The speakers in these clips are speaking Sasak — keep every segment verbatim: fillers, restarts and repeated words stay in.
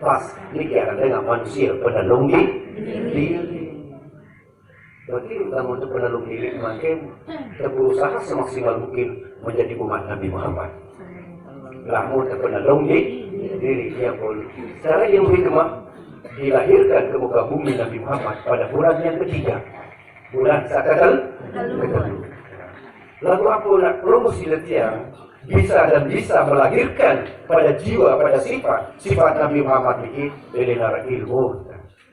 Pas, niki akan dengan manusia penelung di diri. Berarti kamu untuk penelung diri makin berusaha semaksimal mungkin menjadi umat Nabi Muhammad. Lamun penelung di diri, ya pun. Secara ilmu hikmah, dilahirkan ke muka bumi Nabi Muhammad pada bulan yang ketiga. Bulan Sakadal ketelu. Lalu apa nak promosi letiang bisa dan bisa melahirkan pada jiwa, pada sifat, sifat Nabi Muhammad ini, dari ilmu,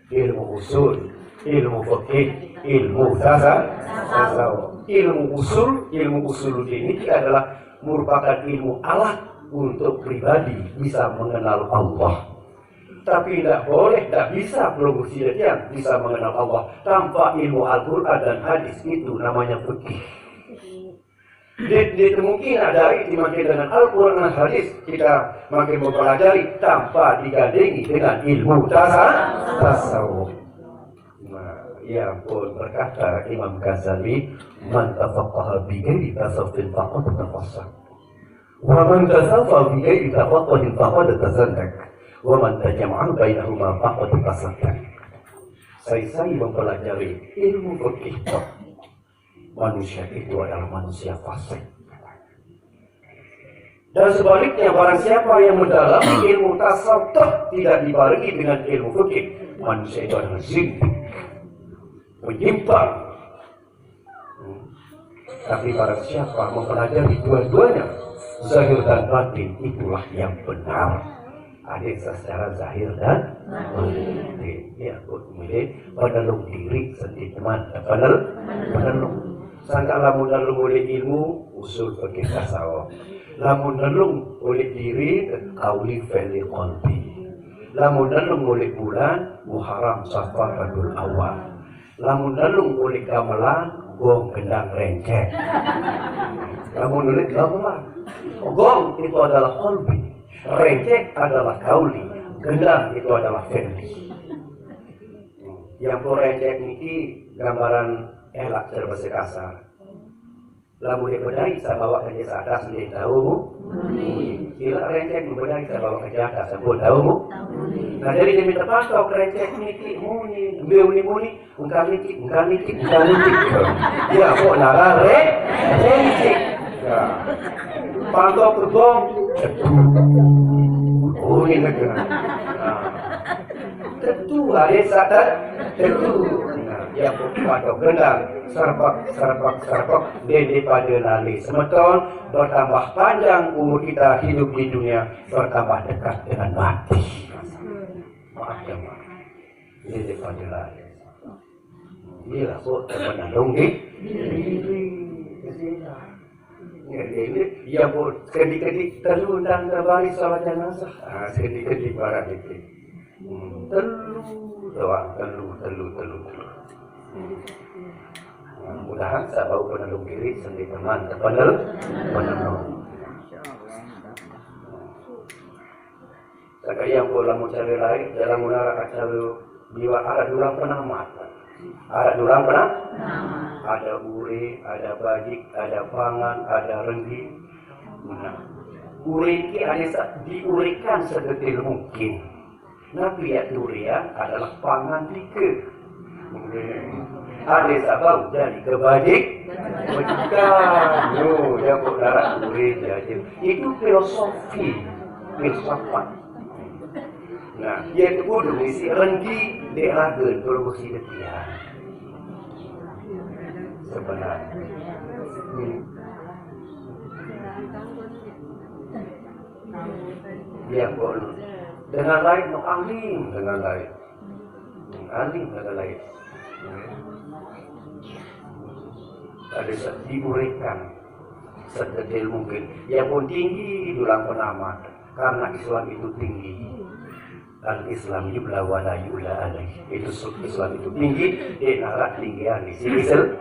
ilmu usul, ilmu fikih, ilmu tasa-, tasawuf. Ilmu usul, ilmu usuluddin ini adalah merupakan ilmu alat untuk pribadi bisa mengenal Allah. Tapi tidak boleh, tidak bisa promosi letiang bisa mengenal Allah tanpa ilmu Al-Quran dan hadis, itu namanya fikih. Di, di, mungkin ada hari dimakin dengan Al-Quran dan hadis, kita makin mempelajari tanpa digandengi dengan ilmu tasa-, tasawuf. Nah, ya pun berkata Imam Ghazali, "Man tafaqqaha bi ghairi tasawufin faqad tafassaq. Wa man tasawwafa bi ghairi tafaqquhin faqad tazandaq. Wa man tajama'a bainahuma faqad tasaddaq." Saya, saya mempelajari ilmu fikih, manusia itu adalah manusia fasik. Dan sebaliknya, barang siapa yang mendalami ilmu tasawuf tidak dibarengi dengan ilmu fikih, manusia itu adalah zindik, menyimpang. Hmm. Tapi barang siapa mempelajari dua-duanya, zahir dan batin, itulah yang benar. Ada secara zahir dan batin. Ya, kok milih penelung diri sendiri, teman. Penel-, penelung. Sangka lamun nelung oleh ilmu, usul fikih tasawuf. Lamun nelung oleh diri, qauli fi'li qalbi. Lamun nelung oleh bulan, Muharram, Safar, Rabiul Awal. Lamun nelung oleh gamelan, gong, gendang, rencek. Lamun oleh gamelan, gong itu adalah qalbi, rencek adalah qauli, gendang itu adalah fi'li. Yang pun rencek niki gambaran elak, cara bahasa kasar. Lamun dibedai sabawa kerja atas, nggih tahu mu? Muni. Sila rencek dibedai sabawa kerja atas, sampun tahu mu? Muni. Nah, jadi demi tepatok rencek niki muni, muni, muni, engkang niki, engkang niki, engkang niki. Ya, kok nara re-, rencek. Ya. Pantok ke gong, cepu. Oh, ini negara. Nah. Tentu ada sadar, tentu. Nah, ya, pada gendang, serpak, serpak, serpak, dede pada lali. Semeton, bertambah panjang umur kita hidup di dunia, bertambah dekat dengan mati. Maaf ya, Mak. Dede pada lali. Inilah, Bu, teman dong di diri. Ya, ini, ya, Bu, kedik-kedik, telu undang kembali salat jenazah. Ah, kedik-kedik barang itu. Hmm, telu doang, telu, telu, telu, telu. Nah, mudahan saya bau penelung diri sendiri, teman, penel-, penelung. Saka yang pun lamun cara lain, dalam munara acara biwa ada dulang penamat. Ada dulang pernah? Ada ure, ada bajik, ada pangan, ada renggi. Nah, ure ini ada sa-, diurekan sedetil mungkin. Nah, pihak durian adalah pangan tiga. Ada sabab jadi kebajik, bajikan. Yo, ya, kok darah ure jajan. Itu filosofi, filsafat. Nah, ya itu kudu ngisi renggi dek ragen kalau besi detian. Sebenarnya. Hmm. Ya, kok dengan lain, no, alim dengan lain. Alim dengan lain. Ada se-, diurekan sedetail mungkin. Ya pun tinggi dulang penamat. Karena Islam itu tinggi. Al-Islam yubla wa la yu'la alaih. Itu su-, Islam itu tinggi, dia narak tinggi ahli. Si Islam.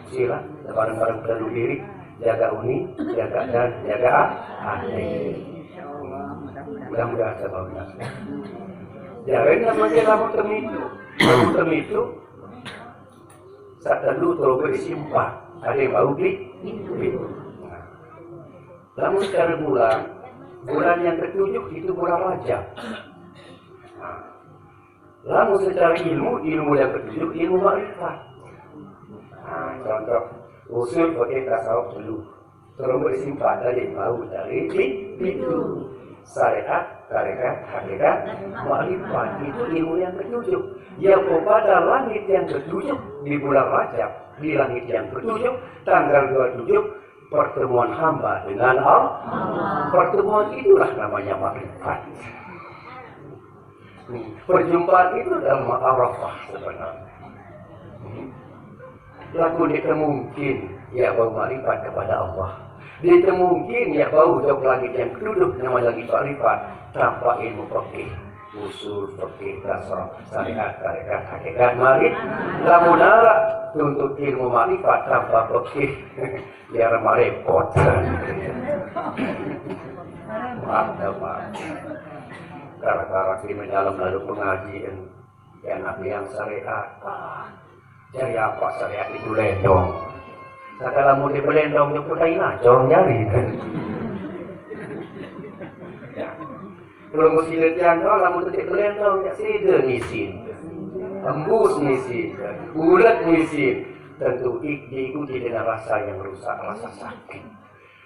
Sila, bareng-bareng perlu diri, jaga uni, jaga dan jaga hati. Mudah-mudahan sebabnya. Jangan namanya lamun temitu. Lamun temitu, satu, dua, tiga, empat. Ada yang bau di? Nah. Lamun sekarang bulan, Bulan yang ketujuh itu bulan Rajab. Nah, lamun secara ilmu, ilmu yang ketujuh ilmu makrifat. Nah, contoh usul pakai tasawuf dulu. Terus simpan dari mau dari itu syariat, tarekat, hakikat, makrifat itu ilmu yang ketujuh. Yang kepada langit yang ketujuh di bulan Rajab, di langit yang ketujuh, tanggal dua puluh tujuh, pertemuan hamba dengan Allah. Pertemuan itulah namanya makrifat. Perjumpaan itu dalam Arafah sebenarnya. Lagu dia mungkin ya bau makrifat kepada Allah. Dia mungkin ya bau dok langit yang ketujuh nama lagi makrifat tanpa ilmu fikih, usul fikih, tasawuf, syariat, tarekat, hakikat, mari. Lamun tuntut ilmu makrifat tanpa fikih, biar marepot. Maaf, maaf. Gara-gara di dalam lalu pengajian, ya nabi yang syariat. Jadi apa syariat itu lendong? Sekarang mau dibelendong, dia pun kain acong jari. Ya. Kalau mesti latihan kau, lamun tidak melentong, ya sida misi, embus misi, bulat misi, tentu diikuti dengan rasa yang rusak, rasa sakit.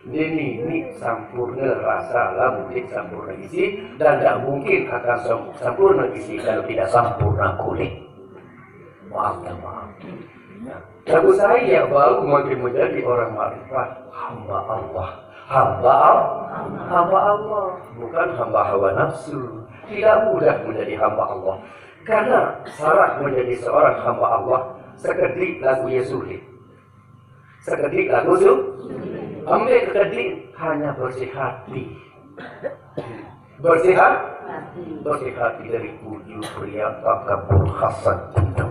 Ini, ini sampurna rasa, lamun tidak sampurna isi, dan tidak mungkin akan sampurna isi kalau tidak sampurna kulit. Maaf dan maaf. Lagu saya baru makin menjadi orang makrifat, hamba Allah. Hamba Allah, hamba Allah, bukan hamba hawa nafsu. Tidak mudah menjadi hamba Allah. Karena syarat menjadi seorang hamba Allah, sekedik lagu ya sulit. Sekedik lagu sulit. Ambil kekedik hanya bersih hati. Bersih hati? Bersih hati dari ujub, riya, takabur, hasad, dendam.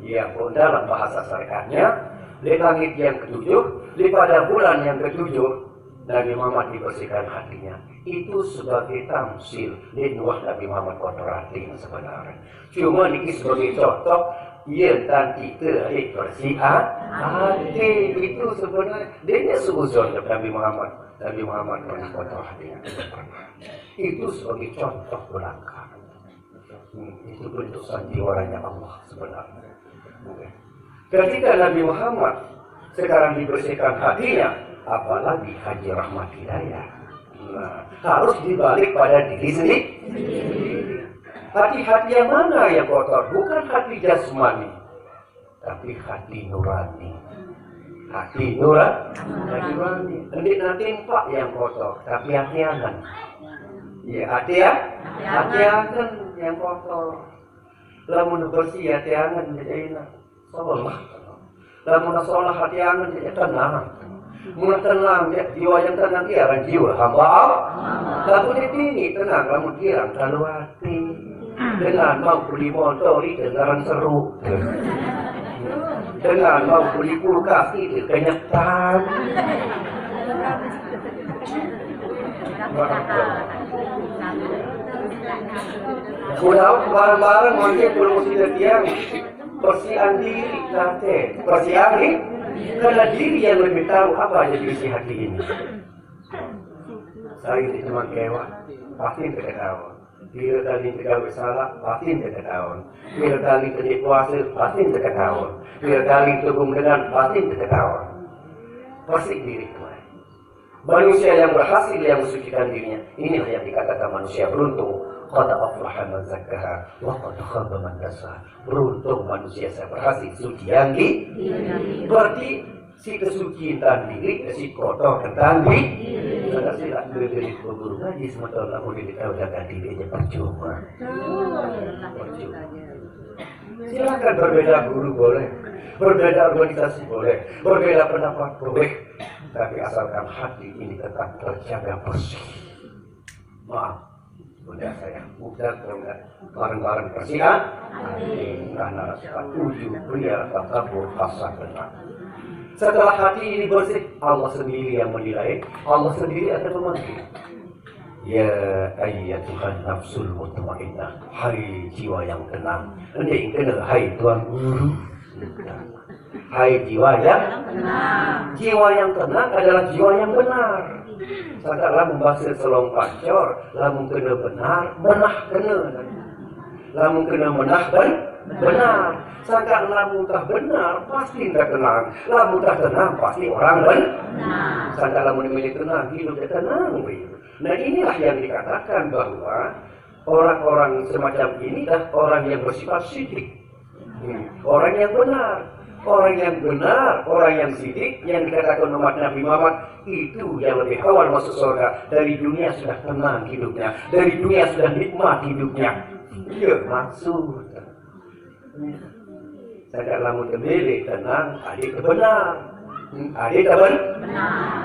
Ya, dalam bahasa syariatnya, di langit yang ketujuh, di pada bulan yang ketujuh, Nabi Muhammad dibersihkan hatinya. Itu sebagai tamsil di Nuh Nabi Muhammad kotor hati sebenarnya. Cuma ini sebagai contoh, ya, dan kita bersih hati itu sebenarnya. Dia suuzon Nabi Muhammad. Nabi Muhammad pernah kotor hatinya. Itu sebagai contoh belaka. Hmm, itu bentuk sandiwaranya Allah sebenarnya. Ketika Nabi Muhammad sekarang dibersihkan hatinya, apalagi Haji Rahmat Hidayah. Nah, harus dibalik pada diri sendiri. Hati-hati yang mana yang kotor? Bukan hati jasmani, tapi hati nurani. Hati nura-, hati nurani. Nanti, nanti empat yang kotor, tapi hati angan. Ya, hati ya? Hati angan yang kotor. Lamun bersih hati angan jadi enak. Sholat. Lamun sholat hati angan jadi tenang. Mun tenang, ya, jiwa yang tenang dia kan jiwa hamba Allah. Lamun ini tenang, lamun girang kalau hati. Dengan mau beli motor itu dengaran seru. Dengan mau beli kulkas itu kenyetan. Udah bareng-bareng mungkin belum sih dia. Persian diri, kate. Persian diri. Karena diri yang lebih tahu apa aja isi hati ini. Saya ini cuma kewah, pasti ketahuan. Bila kali tegawe salah, pasti ketahuan. Bila kali kena puasa, pasti ketahuan. Bila kali tugum dengan, pasti ketahuan. Pasti diri tuan. Manusia yang berhasil yang mensucikan dirinya, inilah yang dikatakan manusia beruntung. Qad aflaha man zakkaha wa qad khaba man dassaha. Beruntung manusia saya berhasil suci yang di. Berarti si kesucian tentang diri, si kotor tentang diri. Karena sila beri guru ngaji semeton, aku jadi tahu jaga diri aja percuma. Percuma. Silakan berbeda guru boleh, berbeda organisasi boleh, berbeda pendapat boleh, tapi asalkan hati ini tetap terjaga bersih. Maaf, udah saya udah udah bareng-bareng persiapan. Karena sifat ujub, riya, takabur, hasad, dendam. Setelah hati ini bersih, Allah sendiri yang menilai, Allah sendiri akan memanggil. Ya ayyatuhan nafsul mutmainnah, hai jiwa yang tenang. Ini kena hai tuan guru. Hai jiwa yang tenang. Jiwa yang tenang adalah jiwa yang benar. Sangka lamun basa Selong Pancor, lamun kena benar, benah kena. Lamun kena benah, ben, benar. Sangka lamun tah benar, pasti tah tenang. Lamun tah tenang, pasti orang ben. Sangka lamun milih tenang, hidup dia tenang. Nah, inilah yang dikatakan bahwa orang-orang semacam ini adalah orang yang bersifat sidik. Hmm. Orang yang benar. Orang yang benar, orang yang sidik, yang dikatakan umat Nabi Muhammad, itu yang lebih awal masuk surga. Dari dunia sudah tenang hidupnya. Dari dunia sudah nikmat hidupnya. Iya, maksud. Sangka lamun tebele tenang, adik teu benar. Hmm, adik teu ben?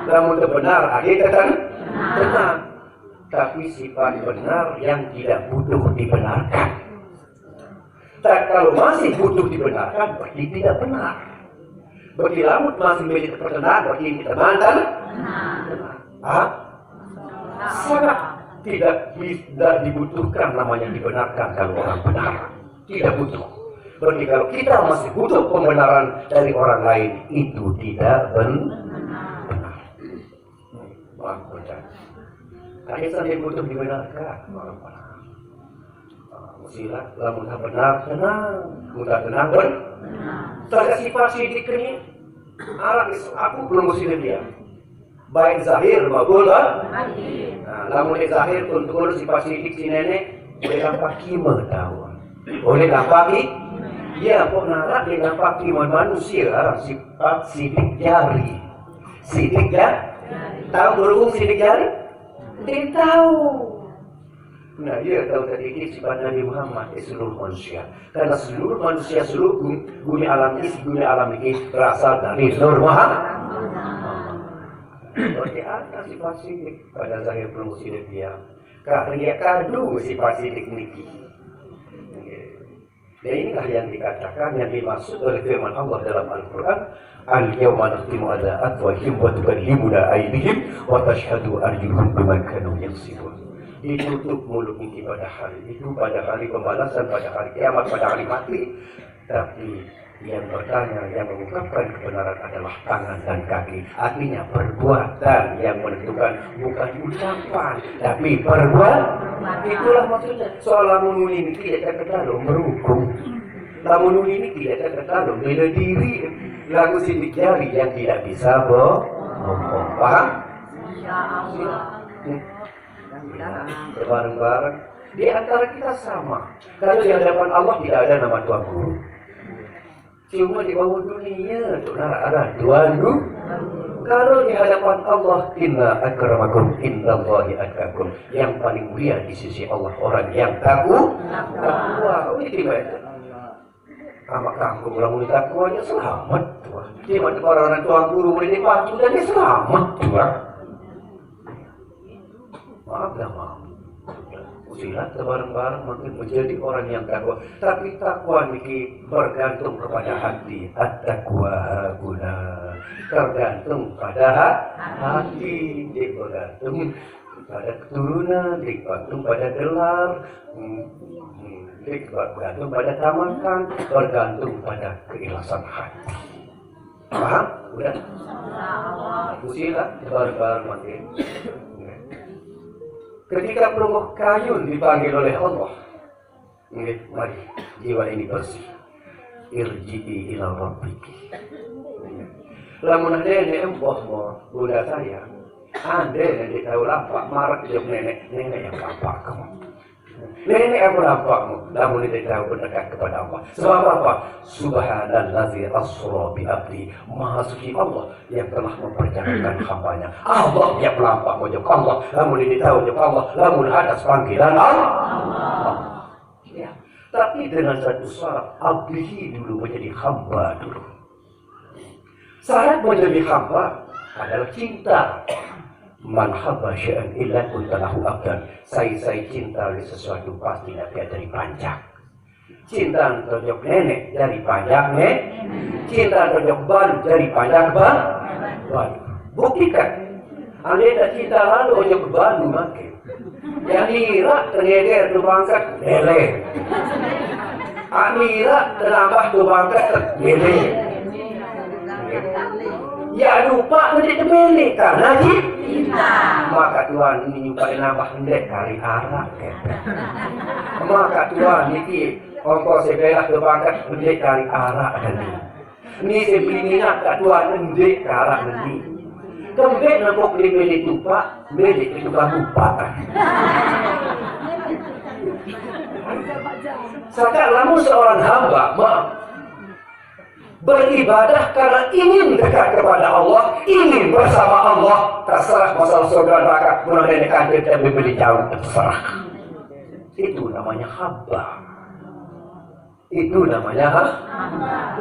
Lamun teu benar, adik teu ten? Tenang. Tapi sifat benar yang tidak butuh dibenarkan. Tak, kalau masih butuh dibenarkan, berarti tidak benar. Berarti lamun masih milih pertenang, berarti ini teman kan? Ah? Sangat tidak, tidak dibutuhkan namanya dibenarkan kalau orang benar. Tidak butuh. Berarti kalau kita masih butuh pembenaran dari orang lain, itu tidak ben-, benar. Wah, benar. Tadi saya butuh dibenarkan orang benar. Ah, sila, lamun benar, tenang. Mudah tenang, ben. Saya sifat sidik ini, Arab is-, aku belum muslim dia. Baik zahir maupun ba-, nah, lamun di zahir pun turun sifat sidik si nenek, boleh nampak kima tahu. Boleh nampak ki-, iya, kok narak dia nampak kima manusia, Arab sifat sidik jari. Sidik ya? Tahu berhubung sidik jari? Tidak tahu. Nah, iya, tahu tadi ini sifat Nabi Muhammad, eh, seluruh manusia. Karena seluruh manusia, seluruh bumi, bumi alam ini, bumi alam ini berasal dari Nur Muhammad. Berarti ada sifat sidik pada zahir belum sidik dia. Karena dia kadu sifat sidik niki. Dan inilah yang dikatakan, yang dimaksud oleh firman Allah dalam Al-Quran, "Al-yawma nakhtimu ala afwahihim wa tukallimuna aydihim wa tashhadu arjuluhum bima kanu yaksibun." Ditutup mulut ini pada hari itu, pada hari pembalasan, pada hari kiamat, pada hari mati. Tapi yang bertanya, yang mengungkapkan kebenaran adalah tangan dan kaki. Artinya perbuatan yang menentukan, bukan ucapan, tapi perbuatan. Itulah maksudnya. Soal lamun niki tidak terkenal merukung. Lamun niki tidak terkenal bela diri. Lagu sidik jari yang tidak bisa bo-, bohong. Paham? Bareng-bareng. Di antara kita sama. Kalau di hadapan Allah tidak ada nama Tuan Guru. Cuma di bawah dunia tu lah ada Tuan Guru. Kalau di hadapan Allah, "Inna akramakum indallahi atqakum." Yang paling mulia di sisi Allah orang yang taku-, takwa. Oh, itu baik. Amak kangkung lamun ditakuannya selamat tuh. Di mana orang-orang Tuan Guru boleh dipacu dan dia selamat tuh. Maaf dah, maaf. Usilah bareng-bareng makin menjadi orang yang takwa. Tapi takwa niki bergantung kepada hati. At-taqwa hahuna. Tergantung pada ha-, hati. Dia bergantung pada keturunan, dia bergantung pada gelar, hmm, hmm, dia bergantung pada tamatan, bergantung pada keikhlasan hati. Paham? Udah? Usilah bareng-bareng makin. Ketika pelungguh kayun dipanggil oleh Allah, nggih, mari, jiwa ini bersih. Irji'i ila rabbiki. Lamun ada nenek empoh mau, bunda saya, anda nenek tahu lampak, marah jawab nenek, nenek yang lampak kamu. Nenek yang melampakmu, namun tidak tahu mendekat kepada Allah. Sebab apa? Subhanallazi asra bi abdi. Maha suci Allah yang telah memperjalankan hambanya. Allah yang melampak mojok Allah. Namun tidak tahu mojok Allah. Namun atas panggilan Allah. Ya. Tapi dengan satu syarat, abdihi dulu, menjadi hamba dulu. Syarat menjadi hamba adalah cinta. Man habba syai'an illa kunta lahu abdan. Sai-sai cinta oleh sesuatu pasti dia jadi panjak. Cinta tojok nenek jadi panjak nenek. Cinta tojok balu jadi panjak ba-, balu. Buktikan. Andai tak cinta lalu ojok balu makin. Yang nira tergeger tu bangkat lele. Amira terambah tu bangkat lele. Ya lupa nanti temene karena cinta. Maka Tuhan ini nyumpain nambah ndek kari arak. Maka Tuhan niki ongkos sebelah ke bangkat ndek kari arak tadi. Ni saya beli minyak kat Tuhan ndek kari arak tadi. Kembek nempok beli beli tupak, beli itu kan lupa. Sekarang lamun seorang hamba, maaf, beribadah karena ingin dekat kepada Allah, ingin bersama Allah, terserah masalah surga neraka, mun nenek kantin dan bibili jauh, terserah. Itu namanya hamba. Itu namanya ha?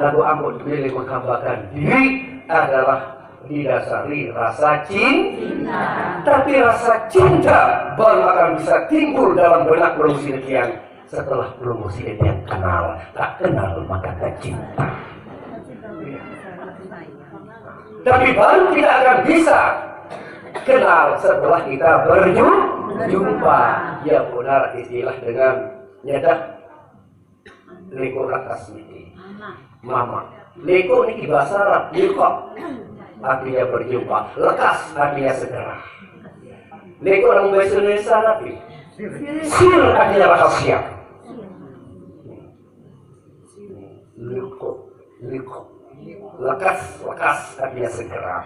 Lagu angkut diri menghambakan diri adalah didasari rasa cinta. Tapi rasa cinta baru akan bisa timbul dalam benak manusia demikian setelah promosi yang kenal, tak kenal maka tak cinta. Tapi baru kita akan bisa kenal setelah kita berjumpa. Ya benar istilah dengan nyedak lekor lekas niki. Mama. Lekor niki bahasa Arab, liqa. Artinya berjumpa. Lekas artinya segera. Lekor dalam bahasa Indonesia tapi sir artinya rahasia. Liqa, liqa. Lekas, lekas artinya segera.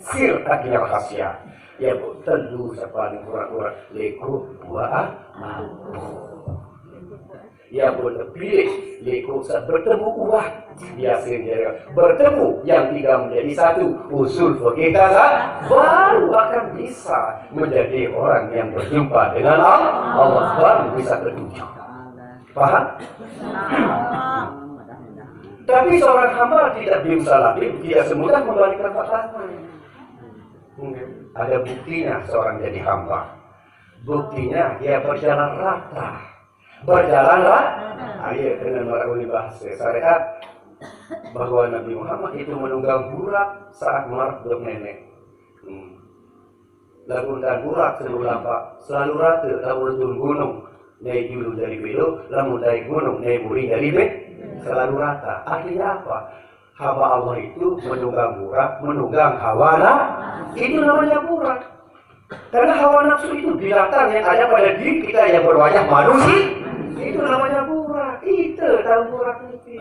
Sir artinya rahasia. Ya bu, telu siapa ni kurang-kurang lekor dua ah. Ya bu, pilih lekor sa- bertemu uah. Biasanya bertemu yang tiga menjadi satu. Usul fikih kita baru akan bisa menjadi orang yang berjumpa dengan Allah, Allah baru bisa ketujuh. Paham? Tapi seorang hamba tidak bimsalabim, tidak semudah membalikkan tangan. Ada buktinya seorang jadi hamba. Buktinya dia berjalan rata. Berjalan rata. Ayo dengan marah bahasa syariat bahwa Nabi Muhammad itu menunggang burak saat marah dok nenek. Hmm. Lamun tan burak selalu lapak, selalu rata, lamun turun gunung, naik dulu dari belo, lamun naik gunung, naik buri dari be, selalu rata. Artinya apa? Hamba Allah itu menunggang burak, menunggang hawa nafsu. Itu namanya burak. Karena hawa nafsu itu binatang yang ada pada diri kita yang berwajah manusia. Itu namanya burak. Itu tahu burak itu.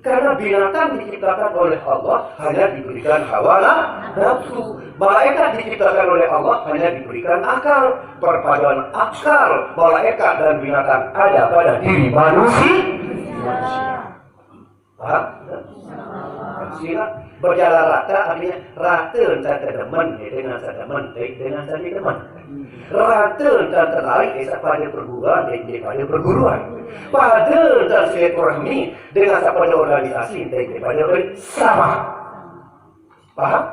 Karena binatang diciptakan oleh Allah hanya diberikan hawa nafsu. Malaikat diciptakan oleh Allah hanya diberikan akal. Perpaduan akal malaikat dan binatang ada pada diri manusia. Paham? Sila berjalan rata artinya rata antara teman dengan teman, baik dengan sandi teman. Rata antara tertarik desa pada perguruan, baik daripada perguruan. Pada antara silaturahmi dengan siapa organisasi, baik daripada organisasi. Sama. Paham?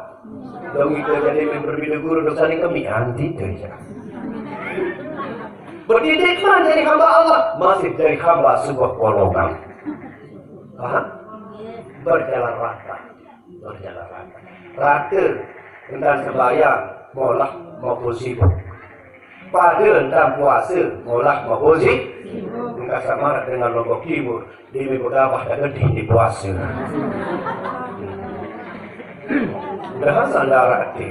Dong itu jadi member bida guru dosa ni kami anti kerja. Berdidik kan jadi hamba Allah, masih jadi hamba sebuah golongan. Paham? Berjalan rata. Berjalan rata. Rata tentang sembahyang, molah maupun sibuk. Pada tentang puasa, molah maupun sibuk. Engkau sama dengan Lombok Timur, demi bergabah dan gede di puasa. Udah sandar hati.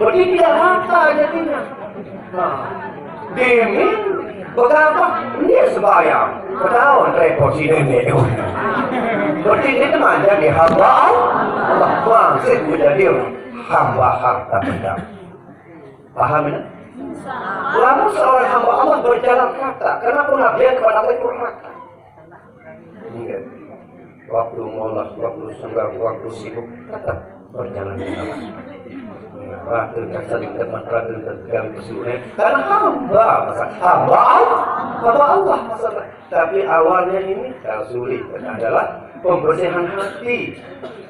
Berarti tidak rata jadinya. Nah, demi bergabah, dia sembahyang. Ketahuan repot si nenek. Berarti dia teman jadi hamba Allah. Bangkit menjadi hamba harta benda. Paham ini? Lalu seorang hamba Allah berjalan rata. Karena pengabdian kepada Allah itu rata. Iya. Waktu molah, waktu senggang, waktu sibuk, tetap berjalan dengan Allah. Rata saling teman, rata tegang kesulitan. Karena hamba, masa hamba Allah, hamba Allah masalah. Tapi awalnya ini yang sulit adalah pembersihan hati,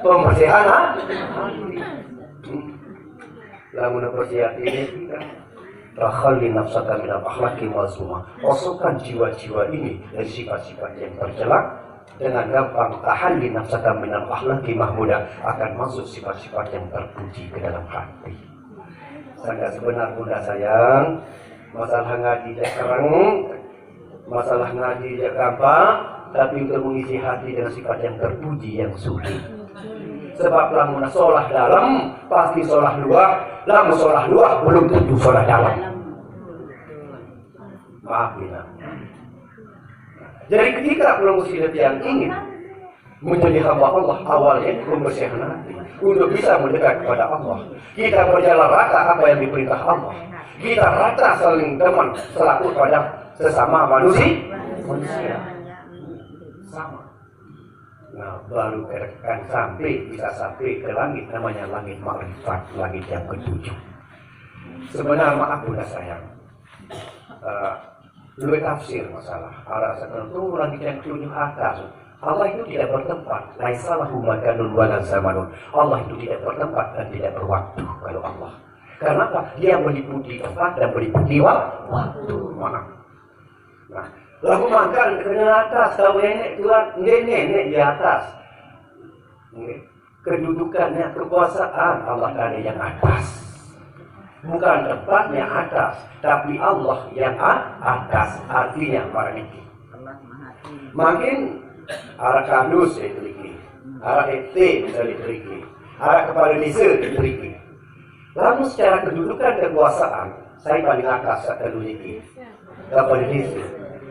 pembersihan ha- hati. Hmm. Lamun bersih hati ini, takhalli nafsaka minal akhlaqi mazmuma. Kosongkan jiwa-jiwa ini dari sifat-sifat yang tercela. Dengan gampang takhalli nafsaka minal akhlaqi mahmuda, akan masuk sifat-sifat yang terpuji ke dalam hati. Sangat sebenar bunda sayang, masalah ngaji jak kereng, masalah ngaji jak gampang, Tapi untuk mengisi hati dengan sifat yang terpuji yang sulit. Sebab lamun solah dalam, pasti solah luar. Lamun solah luar, belum tentu solah dalam. Maaf, Bina. Jadi ketika pelungsi yang ingin menjadi hamba Allah, awalnya pembersihan hati untuk bisa mendekat kepada Allah. Kita berjalan rata apa yang diperintah Allah. Kita rata saling teman selaku pada sesama manusia. Manusia sama. Nah, baru akan sampai, bisa sampai ke langit, namanya langit makrifat, langit yang ketujuh. Sebenarnya, maaf, bunda sayang, uh, lebih tafsir masalah arah sana itu langit yang ketujuh atas. Allah itu tidak bertempat. Laisa lahu makanun wala zamanun. Allah itu tidak bertempat dan tidak berwaktu kalau Allah. Karena apa? Dia meliputi tempat dan meliputi wa- waktu. Mana? Nah, lalu makan kena atas, tahu nenek tuan, nenek, nenek di atas. Kedudukannya, kekuasaan Allah Ta'ala yang atas. Bukan tempatnya atas, tapi Allah yang a- atas. Artinya para niki. Makin arah kardus ya teriki, arah E T bisa diteriki, arah kepala desa diteriki. Lalu secara kedudukan kekuasaan, saya paling atas satu niki. Kepala desa.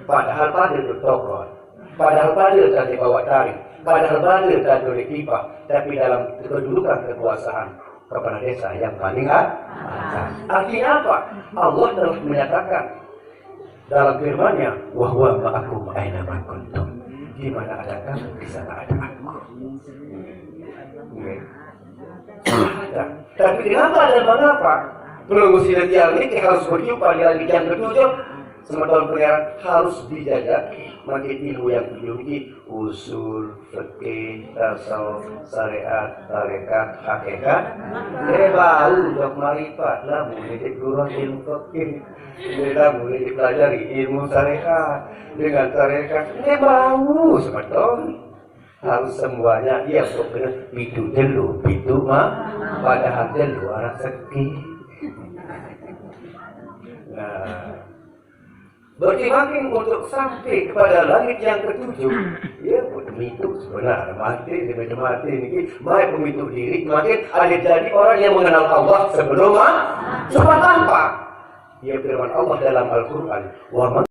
Padahal pada doktor, padahal pada tadi bawa tarik, padahal pada tadi oleh pipa, tapi dalam kedudukan kekuasaan kepala desa yang paling atas. Artinya apa? Allah telah menyatakan dalam firman-Nya, "Wa huwa ma'akum aina ma kuntum." Di mana ada kamu, di sana ada aku. Tapi kenapa dan mengapa pelungsi yang ini harus berjumpa di langit yang ketujuh? Sementara pengeran harus dijajaki makin ilmu yang tinggi, usul, fikih, tasawuf, syariat, tarekat, hakikat. Eh, bau dok marifat lah, mau didik guru ilmu fikih. Dia lah mau dipelajari ilmu tarekat. Dengan tarekat, eh, bau sebetul. Harus semuanya, iya, kok kena pitu jelo, pitu mah, padahal jelo arah seki. Nah, berarti makin untuk sampai kepada langit yang ketujuh, ya, pemitu sebenar, mati, demi mati ini, baik pemitu diri, makin ada jadi orang yang mengenal Allah sebelum ma- sebab apa? Ya, firman Allah dalam Al-Quran, "Wa man